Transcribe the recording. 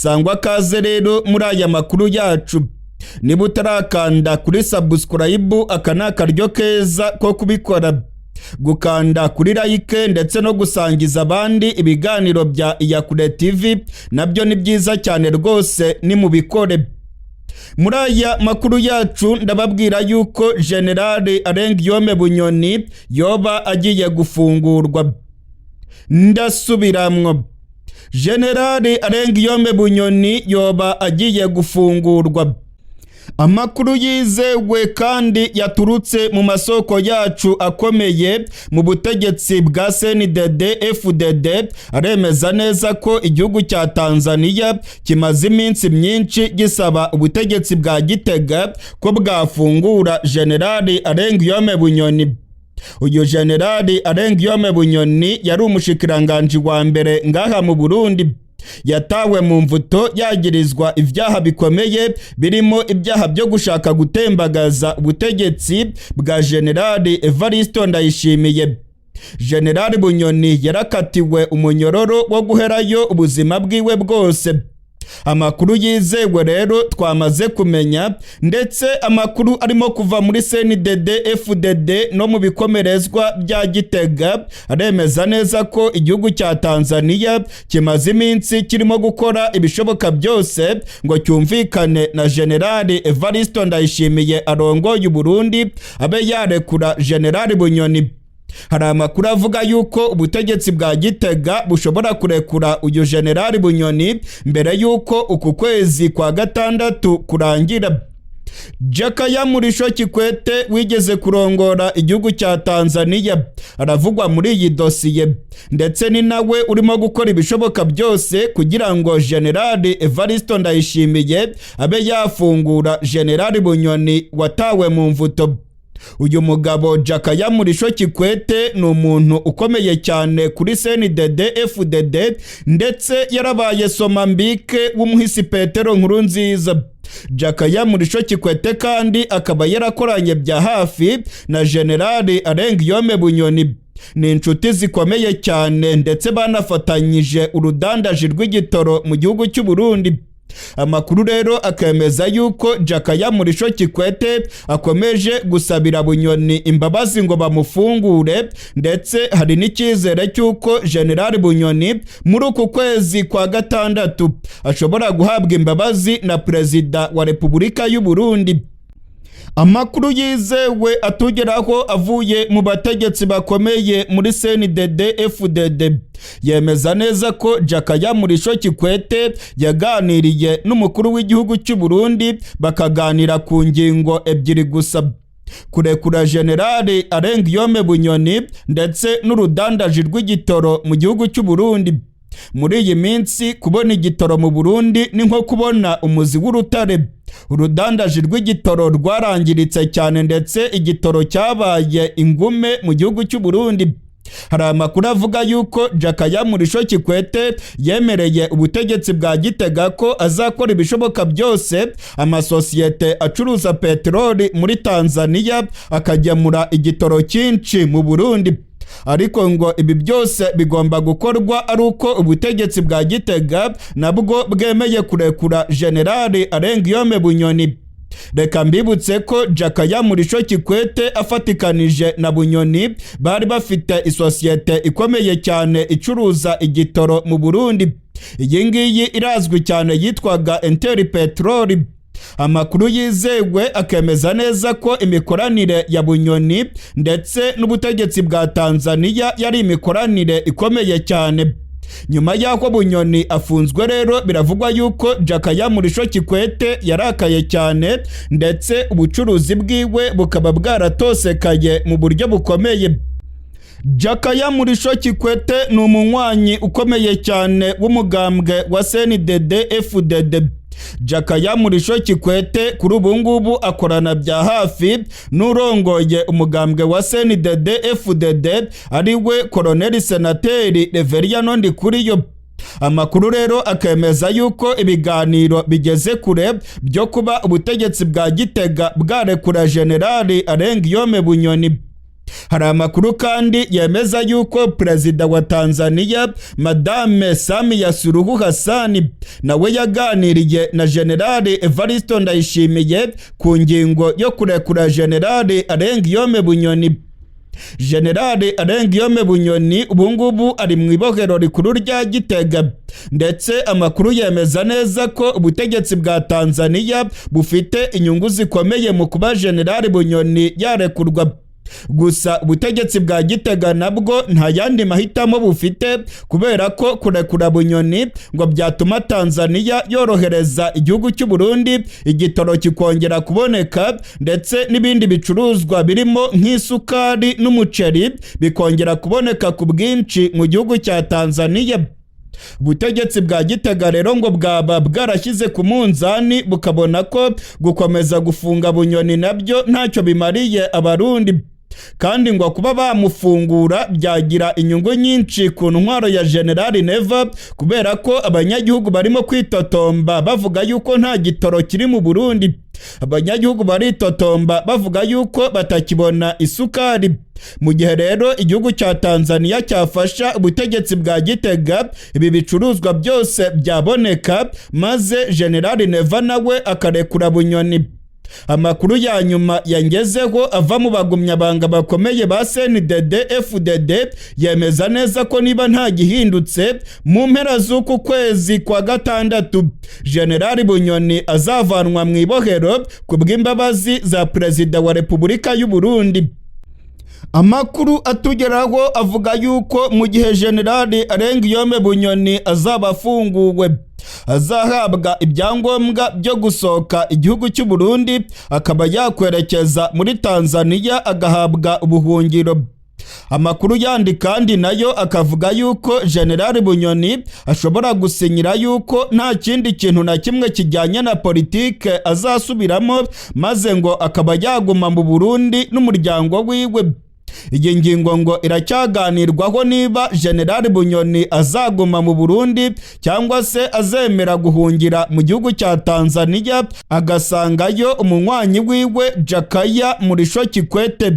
Sangwa kaze rero muri aya makuru yacu. Niba utarakanda kuri subscribe, aka ni akaryo keza ko kubikora, gukanda kuri like ndetse no gusangiza abandi ibiganiro bya Iyakure TV nabyo ni byiza cyane rwose, ni mubikore. Muri aya makuru yacu ndababwira yuko Generali Alain Bunyoni yoba agiye gufungurwa. Ndasubiramwo, Generali Alain Bunyoni yoba agiye gufungurwa. Amakuru yizewe kandi yaturutse mu masoko yacu akomeye mu butegetsi bwa CNDD FDD aremeza neza ko igihugu cya Tanzania kimaze iminsi myinshi gisaba ubutegetsi bwa Gitega ko bwafungura Generali Alain Guillaume Bunyoni. Uyu Generali Alain Guillaume Bunyoni yari umushikiranganji wa mbere ngaha mu Burundi. Yatawe mu mvuto yagirizwa ibyaha bikomeye, birimo ibyaha byo gushaka gutembagaza ubutegetsi bwa Generali Evaristo Ndayishimiye. Generali Bunyoni yarakatiwe umunyororo wo guherayo ubuzima bwiwe bwose. Amakuru yizewe rero twamaze kumenya, ndetse amakuru arimo kuva muri CNDD FDD no mu bikomerezwa bya Gitega, aremeza neza ko igihugu cya Tanzania kimaze iminsi kirimo gukora ibishoboka byose ngo cyumvikane na Generali Evaristo Ndayishimiye arongoye Burundi, abe yarekura Generali Bunyoni. Hari amakuru avuga yuko ubutegetsi bwa Gitega bushobora kurekura uyu Generali Bunyoni mbere yuko uku kwezi kwa gatandatu kurangira. Jakaya Murisho Kikwete wigeze kurongora igihugu cya Tanzania aravugwa muri iyi dosiye, ndetse ni nawe urimo gukora ibishoboka byose kugira ngo Generali Evaristo Ndayishimiye abe yafungura Generali Bunyoni watawe mu mvuto. Uyu mugabo Jakaya Murisho Kikwete ni umuntu ukomeye cyane kuri CNDD FDD, ndetse yarabaye somambike w'umuhisi Petero Nkurunziza. Jakaya Murisho Kikwete kandi akaba yarakoranye bya hafi na Generali Alain Guillaume Bunyoni. Ni inshuti zikomeye cyane, ndetse banafatanyije urudandaji rw'igitoro mu gihugu cy'u Burundi. Amakuru rero akemeza yuko Jakaya Murisho Kikwete akomeje gusabira Bunyoni imbabazi ngo bamufungure, ndetse hari n'icyizere cy'uko General Bunyoni muri uku kwezi kwa gatandatu ashobora guhabwa imbabazi na Perezida wa Repubulika y'u Burundi. Amakuru yizewe atugeraho avuye mu bategetsi bakomeye muri CNDD FDD yemeza neza ko Jakaya Murisho Kikwete yaganiriye n'umukuru w'igihugu cy'u Burundi, bakaganira ku ngingo ebyiri gusa: kurekura Generali Alain Guillaume Bunyoni ndetse n'urudandaji rw'igitoro mu gihugu cy'u Burundi. Muri iyi minsi kubona igitoro mu Burundi ni nko kubona umuzi w'urutare. Urudandaji rw'igitoro rwarangiritse cyane, ndetse igitoro cyabaye ingume mu gihugu cy'u Burundi. Hari amakuru avuga yuko Jakaya Murisho Kikwete yemereye ubutegetsi bwa Gitega ko azakora ibishoboka byose amasosiyete acuruza peteroli muri Tanzania akagemura igitoro cyinshi mu Burundi, ariko ngo ibi byose bigomba gukorwa ari uko ubutegetsi bwa Gitega nabwo bwemeye kurekura Generali Alain Guillaume Bunyoni. Reka mbibutse ko Jakaya Murisho Kikwete afatikanije na Bunyoni bari bafite isosiyete ikomeye cyane icuruza igitoro mu Burundi. Iyi ngiyi irazwi cyane, yitwaga Enteri Peteroli. Amakuru yizewe akemeza neza ko imikoranire ya Bunyoni ndetse n'ubutegetsi bwa Tanzania yari imikoranire ikomeye cyane. Nyuma y'aho Bunyoni afunzwe rero, biravugwa yuko Jakaya Murisho Kikwete yarakaye cyane, ndetse ubucuruzi bwiwe bukaba bwaratosekaye mu buryo bukomeye. Jakaya Murisho Kikwete ni umunywanyi ukomeye cyane w'umugambwe wa CNDD FDD. Jakaya Murisho Kikwete kuri ubu ngubu akorana bya hafi n'urongoye umugambwe wa CNDD FDD, ari we Koloneli Senateri Reveriyano Ndikuriyo. Amakuru rero akemeza yuko ibiganiro bigeze kure byo kuba ubutegetsi bwa Gitega bwarekura Generali Alain Guillaume Bunyoni. Hari amakuru kandi yemeza yuko Perezida wa Tanzania, Madame Samia Suluhu Hassan, nawe yaganiriye na Generali Evaristo Ndayishimiye ku ngingo yo kurekura Generali Alain Guillaume Bunyoni. Generali Alain Guillaume Bunyoni ubungubu ari mu ibohero rikuru rya Gitega, ndetse amakuru yemeza neza ko ubutegetsi bwa Tanzania bufite inyungu zikomeye mu kuba Generali Bunyoni yarekurwa. Gusa ubutegetsi bwa Gitega nabwo nta yandi mahitamo bufite, kubera ko kurekura Bunyoni ngo byatuma Tanzania yorohereza igihugu cy'u Burundi, igitoro kikongera kuboneka, ndetse n'ibindi bicuruzwa birimo nk'isukari n'umuceri bikongera kuboneka ku bwinshi mu gihugu cya Tanzania. Ubutegetsi bwa Gitega rero ngo bwaba bwarashyize ku munzani, bukabona ko gukomeza gufunga Bunyoni nabyo ntacyo bimariye Abarundi, kandi ngo kuba bamufungura byagira inyungu nyinshi ku ntwaro ya Generali Neva, kubera ko abanyagihugu barimo kwitotomba bavuga yuko nta gitoro kiri mu Burundi. Abanyagihugu baritotomba bavuga yuko batakibona isukari. Mu gihe rero igihugu cya Tanzania cyafasha ubutegetsi bwa Gitega, ibi bicuruzwa byose byaboneka, maze Generali Neva nawe akarekura Bunyoni. Amakuru ya nyuma yangezeho ava mu bagumyabanga bakomeye ba CNDD FDD yemeza neza ko niba nta gihindutse, mu mpera z'uku kwezi kwa gatandatu Generali Bunyoni azavanwa mu ibohero ku bw'imbabazi za Perezida wa Repubulika y'u Burundi. Amakuru atugeraho avuga yuko mu gihe Generali Alain Guillaume Bunyoni azaba afunguwe, azahabwa ibyangombwa byo gusohoka igihugu cy'u Burundi, akaba yakwerekeza muri Tanzania agahabwa ubuhungiro. Amakuru yandi kandi nayo akavuga yuko Generali Bunyoni ashobora gusinyira yuko nta kindi kintu na kimwe kijyanye na politike azasubiramo, maze ngo akaba yaguma mu Burundi n'umuryango wiwe. Iyi ngingo ngo iracyaganirwaho, niba Generali Bunyoni azaguma mu Burundi cyangwa se azemera guhungira mu gihugu cya Tanzania, agasangayo umunywanyi wiwe Jakaya Murisho Kikwete.